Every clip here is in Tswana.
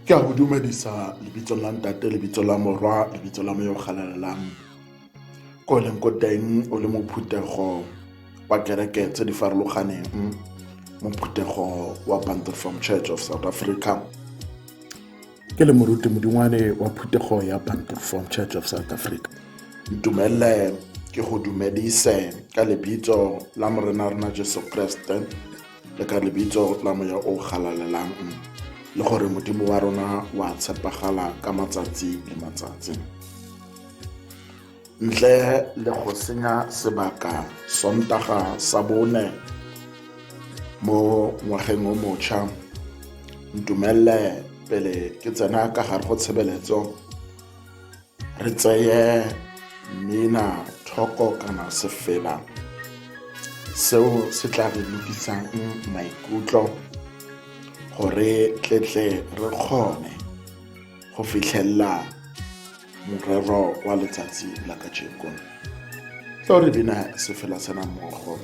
Ke a go dumedisa lebitsong la Ntate, lebitso la Morwa, lebitso la Moya o Galalelang. Ko leng ko teng o le mo phuthego wa kereke tse di farologaneng, mo phuthego wa Bantu Reformed Church of South Africa. Ke le moruti Modingwane wa phuthego ya Bantu Reformed Church of South Africa. Ntumelle ke go dumedise ka lebitso la Morena rona Jesu Kriste le ka lebitso la Moya o Galalelang, le gore Modimo wa rona wa tshepagala ka matsatsi le matsatsi. Ntle le go senya sebaka, Sontaga sa bone mo ngwageng o motšha, ntumelle pele ke tsena ka gare go tshebeletso re tseye mmina thoko kana sefela seo se tla re lokisang maikutlo gore tletle re kgone go fitlhelela morero wa letsatsi la kajeko. Tlo re bina sefela sena mmogo.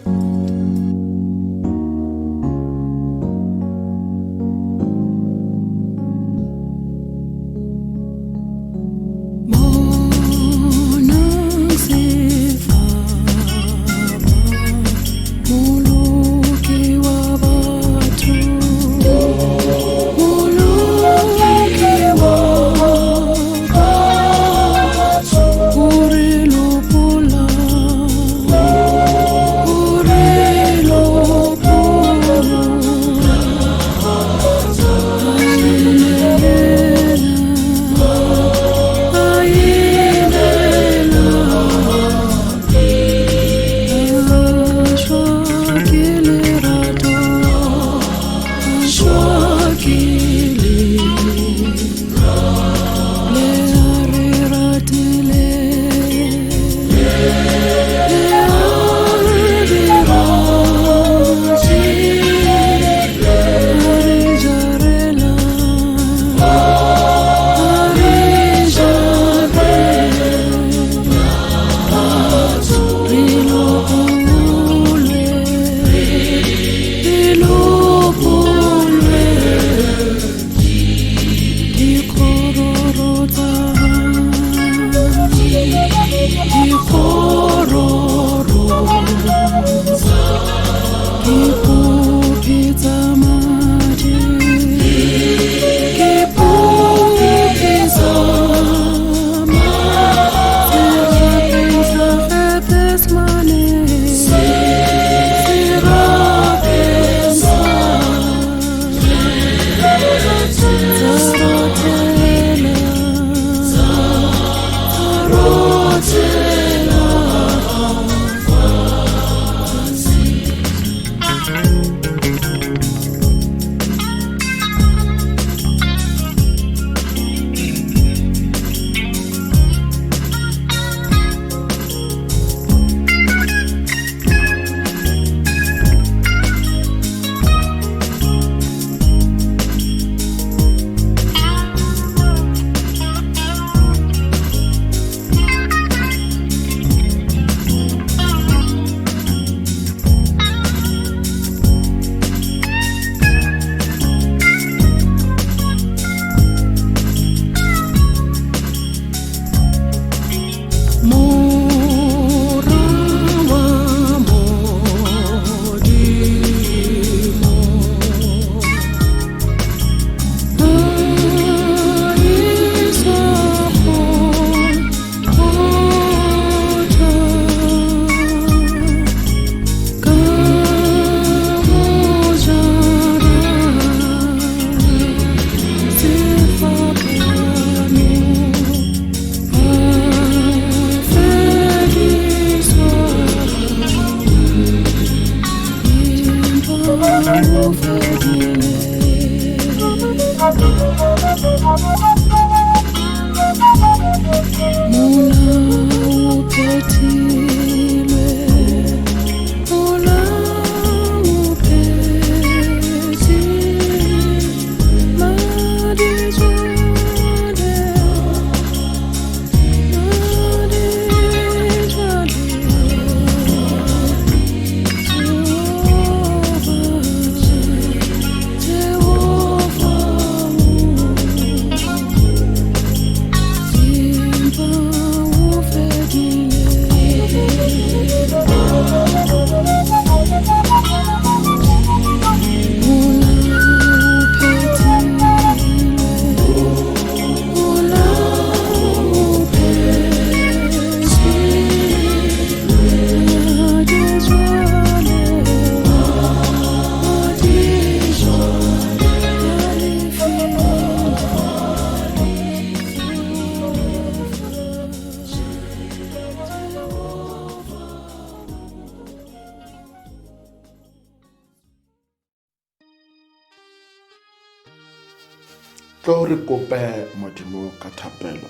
Tlo re kope Modimo ka thapelo.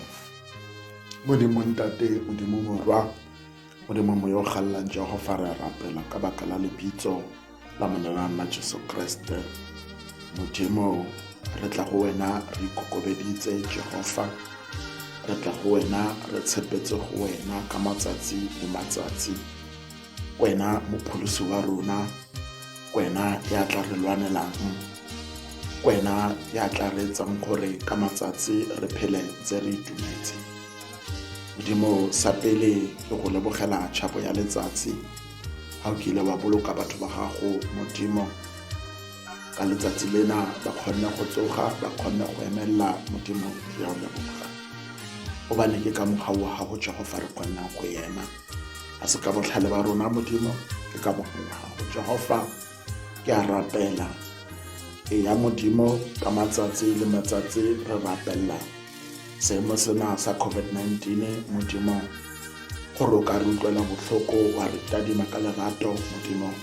Modimo Ntate, Modimo Morwa, Modimo Moya o Gallang, Jehova, re a rapela ka baka la lebitso la Monena la Jesu Kriste. Modimo, re tla go wena re ikokobeditse, Jehova. Re tla go wena re tshepetse go wena ka matsatsi le matsatsi. Wena mopholosi wa rona, wena ya tla re lwanelang, wena ya tla re etsang gore ka matsatsi re phele ntse re itumetse. Modimo, sa pele ke go lebogela tšhapo ya letsatsi ga o kile wa boloka batho ba gago, Modimo, ka letsatsi lena ba kgonne go tsoga, ba kgonne go emelela. Modimo, re ya o leboga gobane ke ka mogau wa gago, Jehova, re kgonnang go ema. A se ka botlhale ba rona, Modimo, ke ka mogau wa gago, Jehova. Ke a rapela e ya Modimo, ka matsatsi le matsatsi re rapelela seemo sena sa COVID-19, Modimo, gore o ka re utlwela botlhoko, wa re tadima ka lerato, Modimo.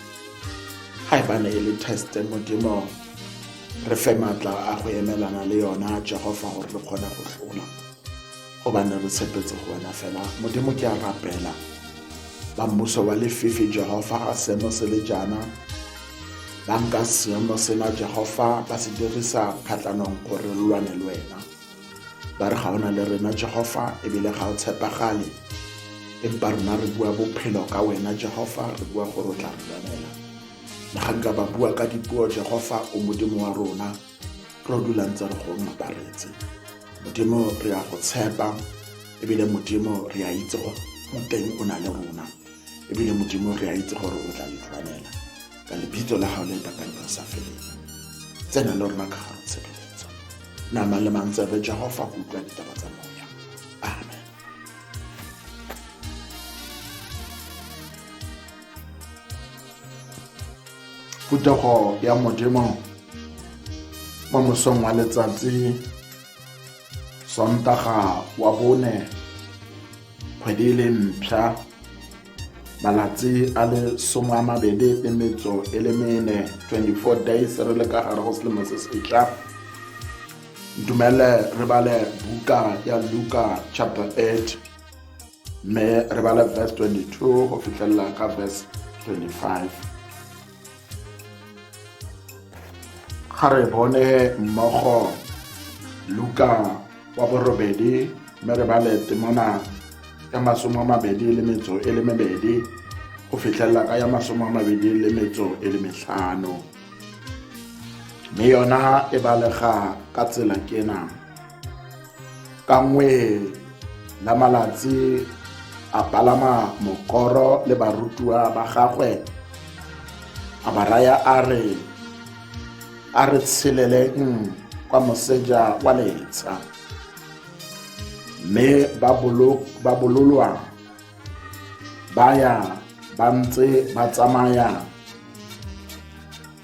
Ga e bane e le teste, Modimo, re fe maatla a go emelana le yona, Jehova, gore re kgone go hlola, gobane re tshepetse go wena fela. Modimo, ke a rapela ba mmuso wa lefifi, Jehova, ga seemo se le jaana ba nka seemo sena, Jehova, ba se dirisa kgatlhanong gore re lwane le wena, ba re ga ona le rena, Jehova, ebile ga o tshepagale. Empa rona re bua bophelo ka wena, Jehova, re bua gore o tla re lwanela. Le ga nka ba bua ka dipuo, Jehova, o Modimo wa rona, re o dula ntse re go ngaparetse. Modimo, re ya go tshepa, ebile Modimo, re a itse gore o teng, o na le rona, ebile Modimo, re a itse gore o tla itlwanela ka lebitso la gago le bakang ka sa feleng. Tsena le rona ka gare tshebeletso, nama le mantsebe, Jehova, go utlwa ditaba tsa moya. Amen. Phuthego ya Modimo, mo mosong wa letsatsi Sontaga wa bone, kgwedi e le mpšha, malatsi a le 24, 24 days re le ka gare go selemo se setla, ntumele re bale buka ya Luka chapter 8, mme re bale verse 22 go fitlhelela ka verse 25. Ga re bone mmogo Luka wa borobedi, mme re bale temana ya 22 go fitlhelela ka ya 25, mme yona e balega ka tsela kena: Ka nngwe la malatsi a palama mokoro le barutiwa ba gagwe, a ba raya a re, a re tsheleleng kwa moseja wa letsha. Mme ba bololwa ba ya, ba ntse ba tsamaya,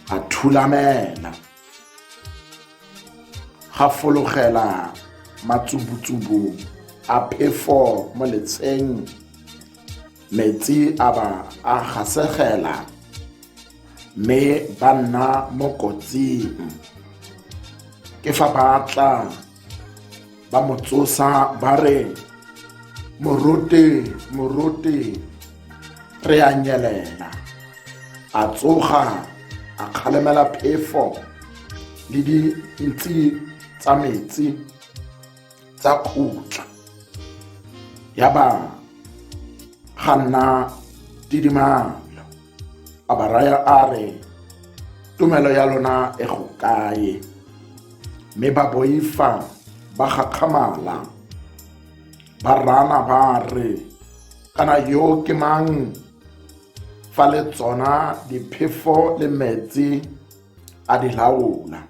a thulamela, ga fologela matsubutsubu a phefo mo letsheng, metsi a ba a gasegela, mme ba nna mo kotsing. Ke fa ba tla ba mo tsosa ba re, Moruti, moruti, re a nyelela. A tsoga, a kgalemela phefo le dintsi tsa metsi, tsa khutla, ya ba ga nna tidimalo. A ba raya a re, tumelo ya lona e go kae? Mme ba boifa, ba gakgamala, ba rana ba re, kana yo ke mang, fa le tsona diphefo le metsi a di laola,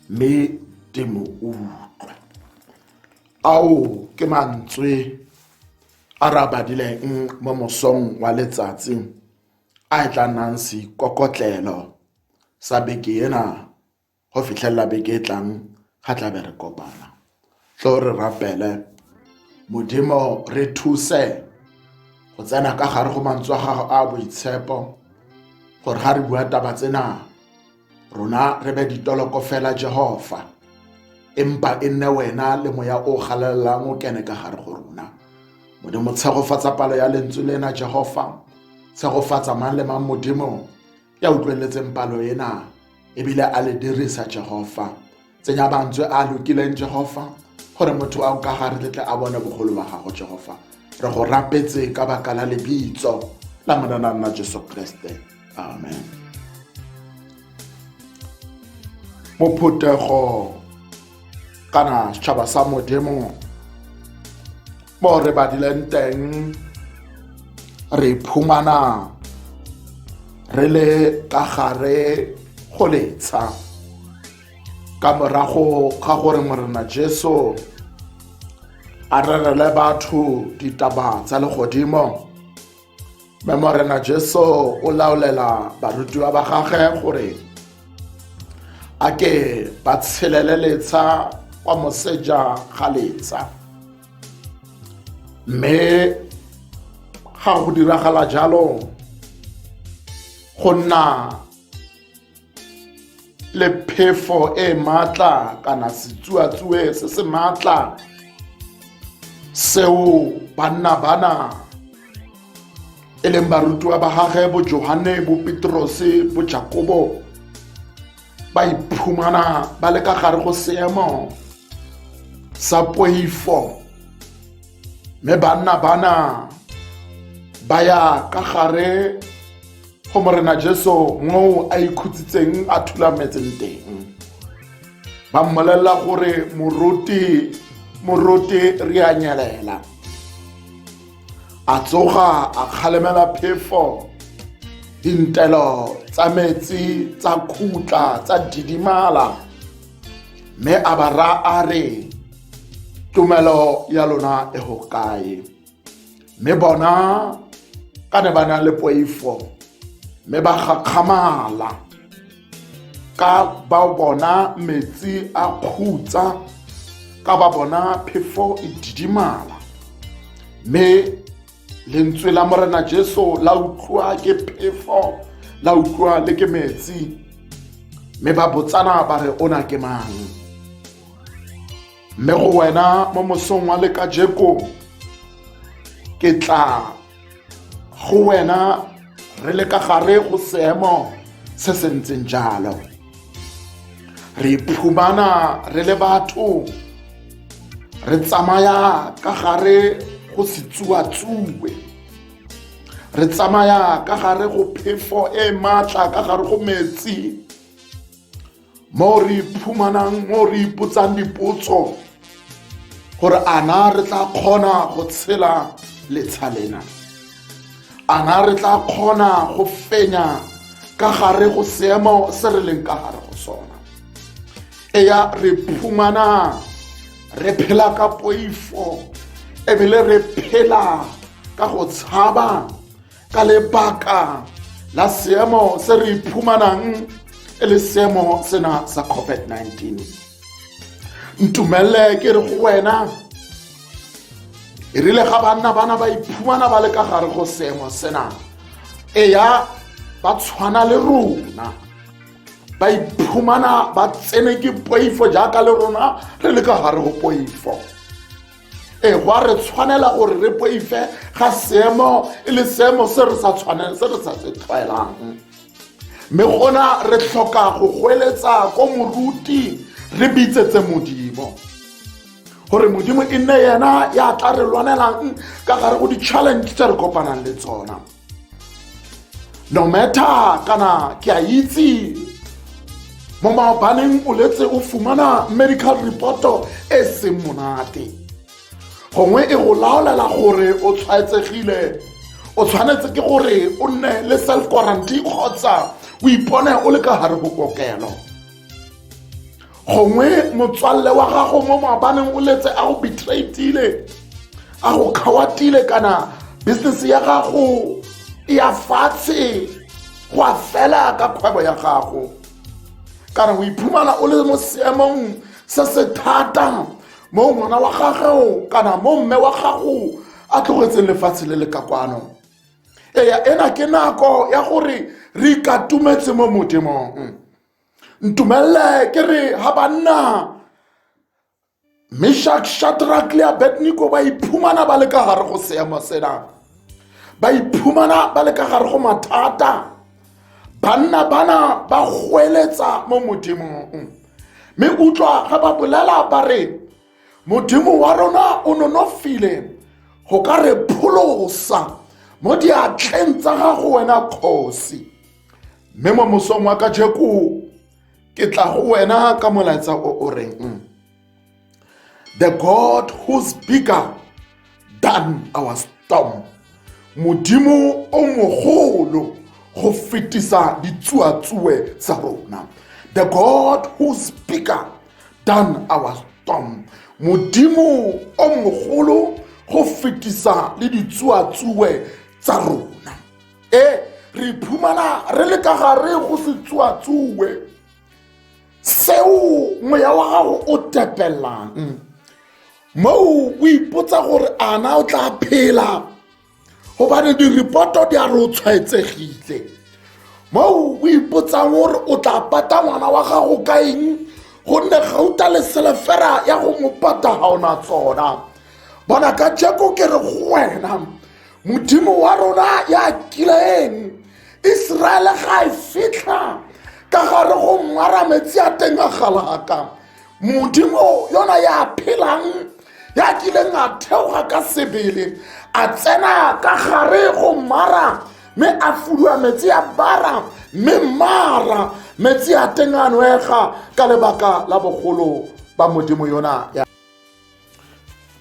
mme di mo utlwa? Ao ke mantswe a re a badileng mo mosong wa letsatsi a e tla nnang seikokotlelo sa beke ena go fitlhelela beke e tlang ga tla be re kopana. Tlo re rapele. Modimo, re thuse go tsena ka gare go mantswe a gago a boitshepo, gore ga re bua taba tsena rona re be ditoloko fela, Jehova. Empa e nne wena le moya o galalelang o kene ka gare go rona. Modimo, tshegofatsa palo ya lentswe lena, Jehova. Tshegofatsa mang le mang, Modimo, ya utlweletseng palo ena ebile a le dirisa, Jehova. Tsenya mantswe a lokileng, Jehova, gore motho a ka gare le tle a bone bogolo ba gago, Jehova. Re go rapetse ka baka la lebitso la Morena nna Jesu Kriste, amen. Mophuthego kana setšhaba sa Modimo, mo re badileng teng re iphumana re le ka gare go letsha ka morago ga gore Morena Jesu a rerele batho ditaba tsa legodimo. Mme Morena Jesu o laolela barutiwa ba gagwe gore a ke ba tshelele letsha kwa moseja ga letsha, mme ga go diragala jalo go nna le phefo e maatla kana setsuatsue se se maatla seo banna bana e leng barutiwa ba gage, bo Johane, bo Petrose, bo Jakobo, ba iphumana ba le ka gare go seemo sa poifo. Mme banna bana ba ya ka gare go Morena Jesu moo a ikhutsitseng a thulametseng teng, ba mmolelela gore, "Moruti, moruti, re a nyelela." A tsoga, a kgalemela phefo, dintelo tsa metsi tsa khutla, tsa didimala, mme a ba ra a re, "Tumelo ya lona e go kae?" Mme bona ka ne ba na le poifo mme ba gakgamala ka ba bona metsi a khutsa, ka ba bona phefo e didimala, mme lentswe la Morena Jesu la utlwa ke phefo, la utlwa le ke metsi, mme ba botsana ba re, "Ona ke mang?" Mme go wena mo mosong wa le kajeko ke tla go wena re le ka gare go seemo se se ntseng jalo. Re iphumana re le batho re tsamaya ka gare go setsuatsue, re tsamaya ka gare go phefo e maatla, ka gare go metsi, mo re iphumanang mo re ipotsang dipotso gore ana re tla kgona go tshela letsha lena, ana re tla kgona go fenya ka gare go seemo se re leng ka gare go sona. Eya, re phumana re phela ka poifo ebile re phela ka go tshaba ka lebaka la seemo se re iphumanang e le seemo sena sa COVID-19. Ntumelele ke re go wena, e rile ga banna bana ba iphumana ba le ka gare go seemo sena, eya, ba tshwana le rona, ba iphumana ba tsene ke poifo jaaka le rona re le ka gare go poifo. E go a re tshwanela gore re poife ga seemo e le seemo se re sa tshwaneng, se re sa se tlwaelang, mme gona re tlhoka go goeletsa ko moruti, re bitsetse Modimo gore Modimo e nne yena ya tla re lwanelang ka gare go di-challenge tse re kopanang le tsona. No matter kana ke a itse mo maobaneng o letse o fumana medical report e seng monate, gongwe e go laolela gore o tshwaetsegile, o tshwanetse ke gore o nne le self quarantine kgotsa o ipone o le ka gare go kokelo. Gongwe motswalle wa gago mo maobaneng o letse a go betraytile, a go khawatile, kana business ya gago e ya fatshe, go a fela ka kgwebo ya gago, kana o iphumana o le mo seemong se se thata mo ngwana wa gago kana mo mme wa gago a tlogetseng lefatshe le le ka kwano. Eya, ena ke nako ya gore re ikatumetse mo Modimong. Ntumelele ke re ga banna Meshak, Shadrach le Abednego ba iphumana ba le ka gare go seemo sena, ba iphumana ba le ka gare go mathata. Banna bana ba goeletsa mo Modimong, mme utlwa ga ba bolela ba re, Modimo wa rona o nonofile go ka re pholosa mo diatleng tsa gago wena kgosi. Mme mo mosong wa kajeko ke tla go wena ka molaetsa o o reng, the God who's bigger than our storm. Modimo o mogolo go fetisa ditsuatsue tsa rona. The God who's bigger than our storm. Modimo o mogolo go fetisa le ditsuatsue tsa rona. E re iphumana re le ka gare go setsuatsue seo moya wa gago o tepelang moo, o ipotsa gore ana o tla phela gobane diripoto di a re o tshwaetsegile, moo o ipotsang gore o tla pata ngwana wa gago ka eng gonne gauta le selefera ya go mo pata ga ona tsona. Bona ka jeko ke re go wena, Modimo wa rona ya kileng Iseraele ga e fitlha ka gare go mmara metsi a teng a galaka, Modimo yona ya phelang ya kileng a theoga ka sebele a tsena ka gare go mmara, mme a fuduwa metsi a bara, mme mara metsi a teng a nwega ka lebaka la bogolo ba Modimo yona ya.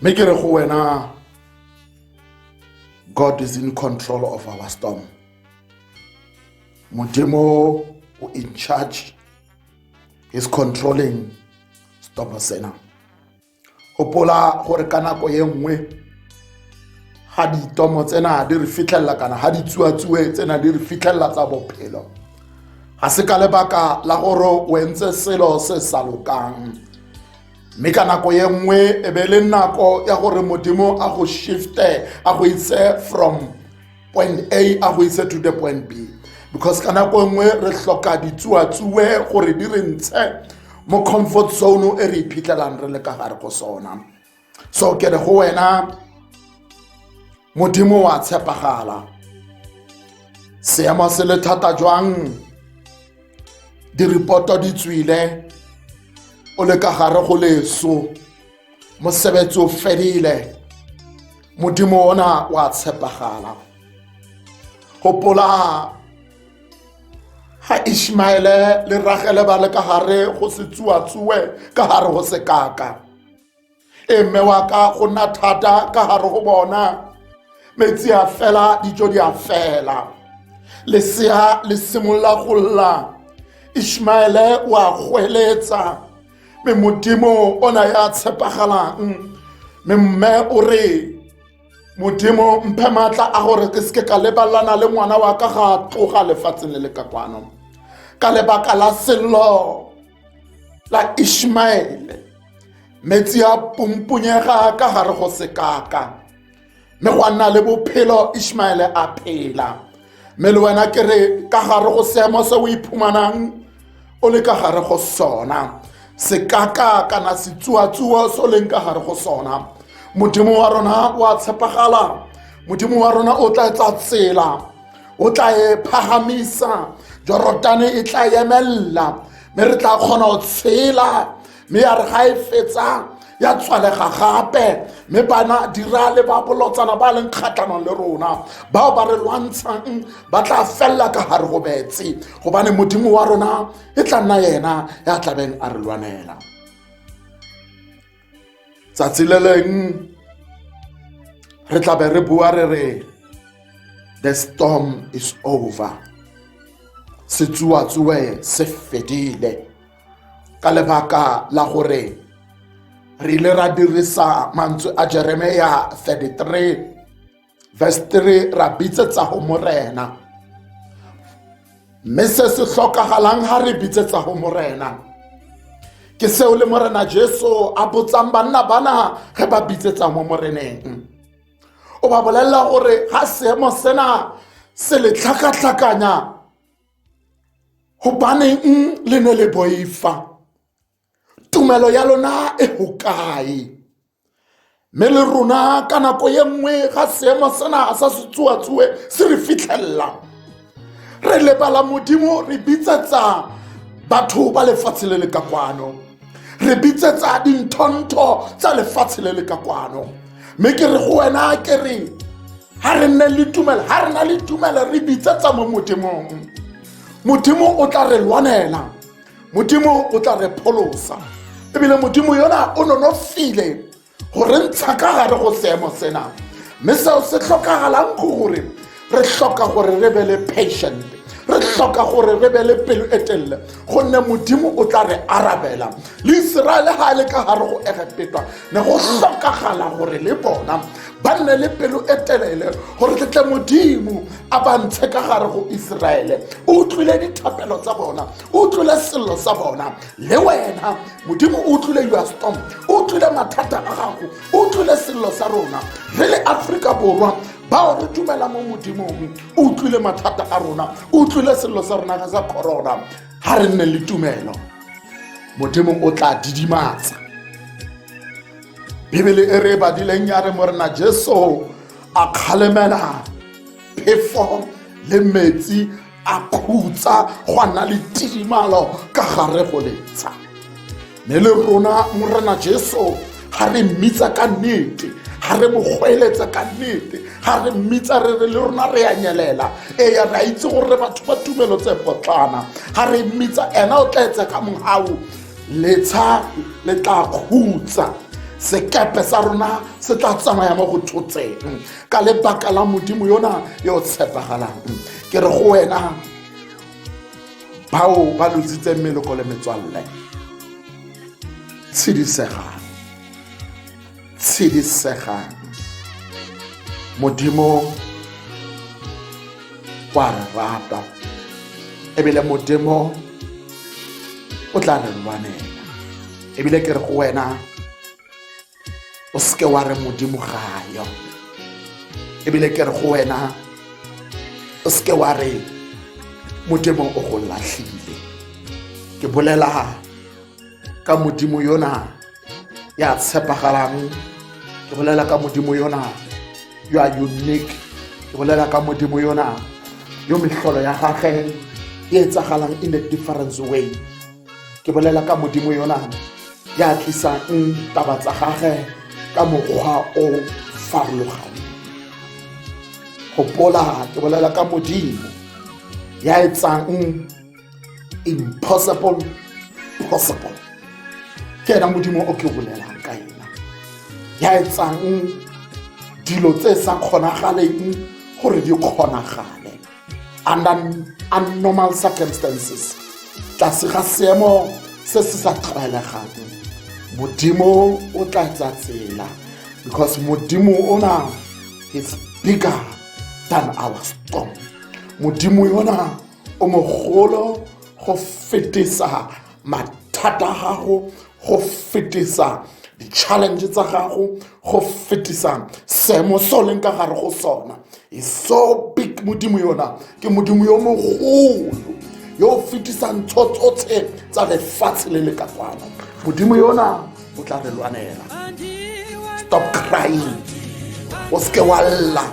Mme ke re go wena, God is in control of our storm. Modimo o in charge, is controlling storm sena. Gopola gore ka nako ye nngwe ga ditomo tsena di re fitlhelela kana ga ditsuatsue tsena di re fitlhelela tsa bophelo, ga se ka lebaka la gore o entse selo se sa lokang, mme ka nako ye nngwe e be le nako ya gore Modimo a go shifte, a go ise from point A a go ise to the point B, because ka nako e nngwe re hloka ditsuatsue gore di re ntshe mo comfort zone e re iphitlhelang re le ka gare go sona. So ke re go wena, Modimo wa tshepagala. Seemo se le thata jwang, diripoto di tswile, o le ka gare go leso, mosebetsi o fedile, Modimo ona wa tshepagala. Gopola ga Ishmaele le Ragele ba le ka gare go se tsuatsue, ka gare go sekaka, e mme wa ka go nna thata ka gare go bona, metsi a fela, dijo di a fela, lesea le simolola go lla, Ishmaele o a goeletsa, mme Modimo ona ya tshepagalang, mme mme o re, Modimo mphe maatla a gore ke seke ka lebalana le ngwana wa ka ga a tloga lefatsheng le le ka kwano. Ka lebaka la sello la Ishmaele, metsi a pumpunyega ka gare go sekaka, mme gwa nna le bophelo, Ishmaele a phela. Mme le wena ke re, ka gare go seemo se o iphumanang o le ka gare go sona, sekaka kana setsuatsuo se o leng ka gare go sona, Modimo wa rona wa tshepagala. Modimo wa rona o tla etsa tsela, o tla e phagamisa, Jorotane e tla emelela, mme re tla kgona go tshela, mme ya re ga e fetsa ya tswalega gape, mme bana dira le ba bolotsana ba leng kgatlhanong le rona, bao ba re lwantshang, ba tla felela ka gare go betse, gobane Modimo wa rona e tla nna yena ya tlabeng a re lwanela. Tsatsi le leng re tlabe re bua re re, the storm is over, setsuatsue se fedile, ka lebaka la gore re ile ra dirisa mantswe a Jeremia 33 verse 3, ra bitsetsa go Morena. Mme se se tlhokagalang ga re bitsetsa go Morena ke seo le Morena Jesu a botsang banna bana ge ba bitsetsa mo Moreneng. O ba bolelela gore ga seemo sena se le tlhakatlhakanya, gobaneng le ne le boifa? Tumelo ya lona e hokae? Mme le rona ka nako ye nngwe ga seemo sena sa setsuatsue se re fitlhelela, re lebala Modimo, re bitsetsa batho ba lefatshe le le ka kwano, re bitsetsa dinthontho tsa lefatshe le le ka kwano. Mme ke re go wena, ke re ga re nne le tumelo, ga re na le tumelo re bitsetsa mo Modimong, Modimo o tla re lwanela, Modimo o tla re pholosa, ebile Modimo yona o nonofile go re ntsha ka gare go seemo sena. Mme seo se tlhokagalang go gore re hloka gore re be le patient, re hloka gore re be le pelo e telele, gonne Modimo o tla re arabela. Le Iseraele ga a le ka gare go Egepetwa, ne go hlokagala gore le bona ba nne le pelo e telele gore tletle Modimo a ba ntshe ka gare go Iseraele. O utlwile dithapelo tsa bona, o utlwile sello sa bona. Le wena Modimo o utlwile your storm, o utlwile mathata a gago, o utlwile sello sa rona re le Afrika Borwa bao re dumela mo Modimong. O utlwile mathata a rona, o utlwile sello sa rona ka sa corona. Ga re nne le tumelo, Modimo o tla didimatsa. Bibele e re e badileng ya re Morena Jesu a kgalemela phefo le metsi, a khutsa, gwa nna le tidimalo ka gare go letsha. Mme le rona Morena Jesu ga re mmitsa ka nnete, ga re mo goeletsa ka nnete, ga re mmitsa re re le rona re a nyelela, ee re a itse gore batho ba tumelo tse potlana, ga re mmitsa ena o tla etsa ka mogau, letsha le tla khutsa, sekepe sa rona se tla tsamaya mo go thotseng ka lebaka la Modimo yona yo o tshepagalang. Ke re go wena, bao ba lotsitseng meloko le metswalle, tshedisegang, tshedisegang, Modimo wa re rata, ebile Modimo o tla re lwanela. Ebile ke re go wena, o seke wa re Modimo gayo. Ebile ke re go wena, o seke wa re Modimo o go latlhile. Ke bolela ka Modimo yona ya tshepagalang, ke bolela ka Modimo yona yo a unique, ke bolela ka Modimo yona yo mehlolo ya gage e etsagalang in a different way. Ke bolela ka Modimo yona ya tlisang taba tsa gage ka mokgwa o farologaneng. Gopola, ke bolela ka Modimo ya etsang impossible possible. Ke ena Modimo o ke bolelang ka ena, ya etsang dilo tse sa kgonagaleng gore di kgonagale under abnormal circumstances, tlase ga seemo se se sa tlwaelegang. Modimo o tla etsa tsela, because Modimo ona is bigger than our storm. Modimo yona o mogolo go fetisa mathata a gago, go fetisa di-challenge tsa gago, go fetisa seemo se o leng ka gare go sona. Is so big. Modimo yona ke Modimo yo mogolo yo o fetisang ntho tsotlhe tsa lefatshe le le ka kwano. Modimo yona o tla re lwanela. Stop crying, o seke wa lla,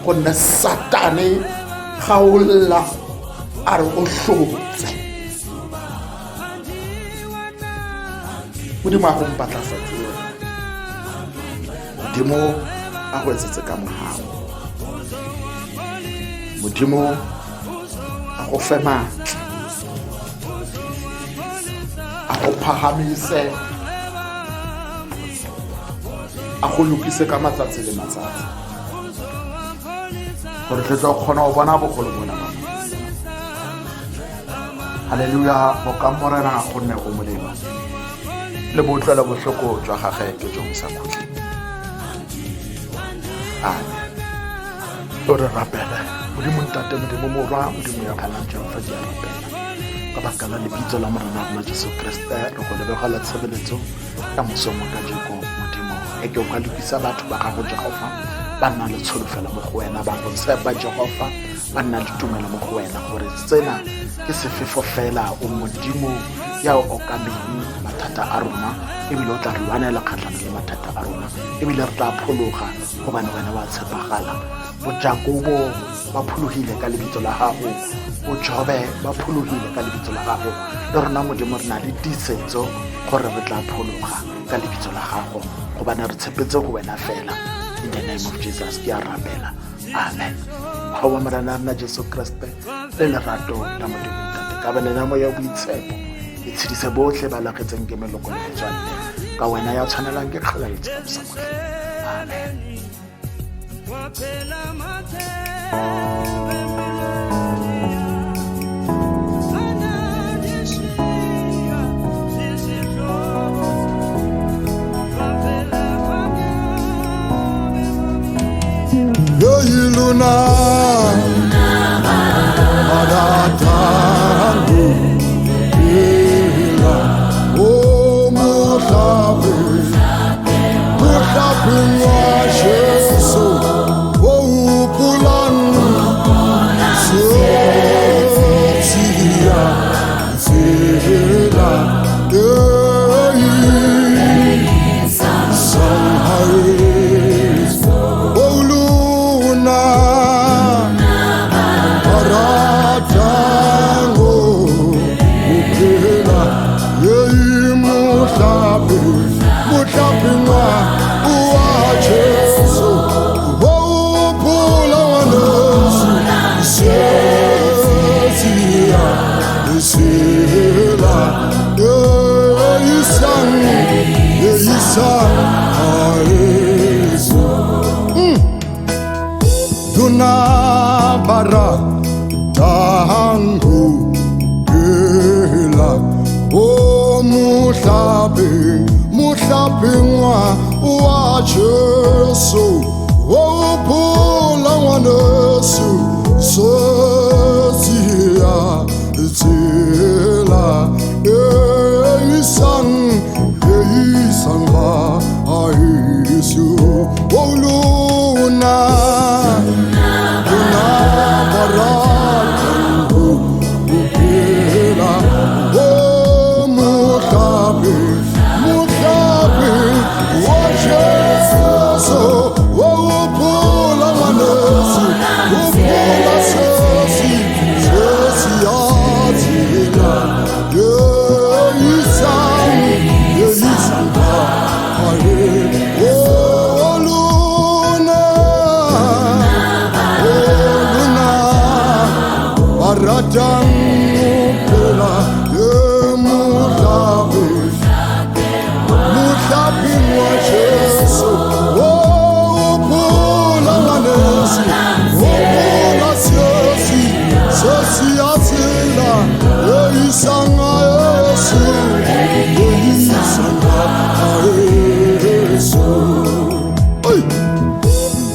gonne Satane ga o lla a re o hlotse. Modimo a go mpatlafatse, Modimo a go etsetse ka mogao, Modimo a go fe maatla, a go phagamise, a go lokise ka matsatsi le matsatsi, gore tle tlo kgona go bona bogolo bona ba. Halleluja! Boka Morena, gonne go molemo, le boutlwelo botlhoko jwa gage ke jo bo sa khutleng. Amen. O re rapele. Modimo Ntate, Modimo Morwa, Modimo ya phelang, Jehova, ke a rapela ka baka la lebitso la Morena rona Jesu Kriste, re go lebegela tshebeletso ya mosomo ka jeko. Modimo, e ke o ka lokisa batho ba gago, Jehova, ba nna le tsholofelo mo go wena, ba go tshepa, Jehova, ba nna le tumelo mo go wena, gore sena ke sefefo fela. O Modimo Ya o okameng mathata a rona, ebile o tla re lwanela kgatlhanong le mathata a rona, ebile re tla phologa gobane wena wa tshepagala. Bo Jakobo ba phologile ka lebitso la gago, bo Jobe ba phologile ka lebitso la gago, le rona Modimo re na le tiisetso gore re tla phologa ka lebitso la gago, gobane re tshepetse go wena fela. In the name of Jesus ke a rapela, amen. Go wa Morena rena Jesu Kriste le lerato la Modimo Ntate ka bele la Moya Boitshepo e tshedise botlhe ba lagetseng ke meloko le metswalle ka wena ya tshwanelang ke kgalaletso ka bosamotlheng. Amen. Luna Maratangu Ila O Mohlape Mohlape wa Jesu O Pulan Sia Zela Ei Sanhai Oluna Aratango Uphela Yeyi Mohlape Mohlape wa Jesu Uphula wanesu Sesia Sela Yeyisan Yeyisan Aesu Duna bara tangu ela o mohlape mohlape wa Jesu o phula ngwaneso sesia tsela e isang ha aesu o luna Luna baratangu uphela o mohlape mohlape wa Jesu o phula ngwaneso o phula sesi sesi ya tsela yeisang ha ae o luna Luna baratang phela ye mohlape mohlape wa Jesu o phula ngwaneso o phula sesi sesi ya tsela e isang Yesu e isang Yesu. Oi!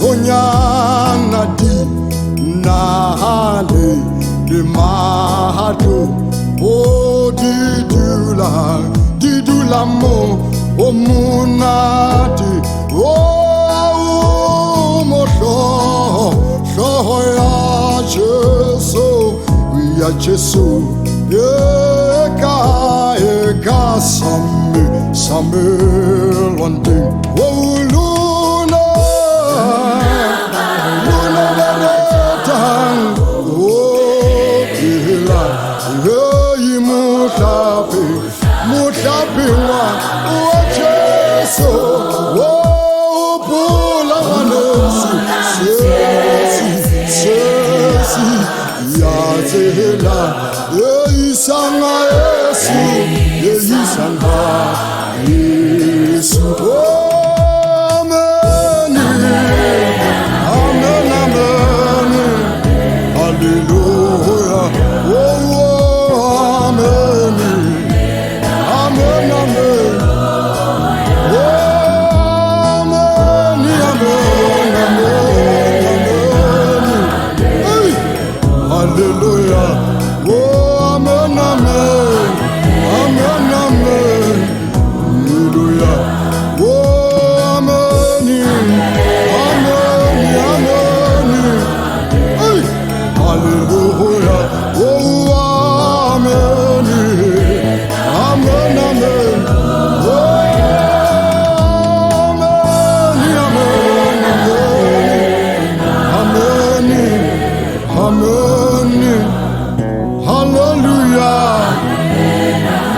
Bonyana di nahale le mahato o di dula mo o monate o mohlo hloho ya Jesu ya Jesu e ka same same lwanteng o luna luna baratang o phela yeyi mohlape mohlape wa Jesu o phula ngwaneso sesi sesi ya tsela e isang Yesu e isang Yesu. Amen amen amen hallelujah oh amen amen amen amen amen amen amen. Hey! Hallelujah oh amen amen amen amen hallelujah oh.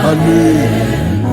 Hallelujah.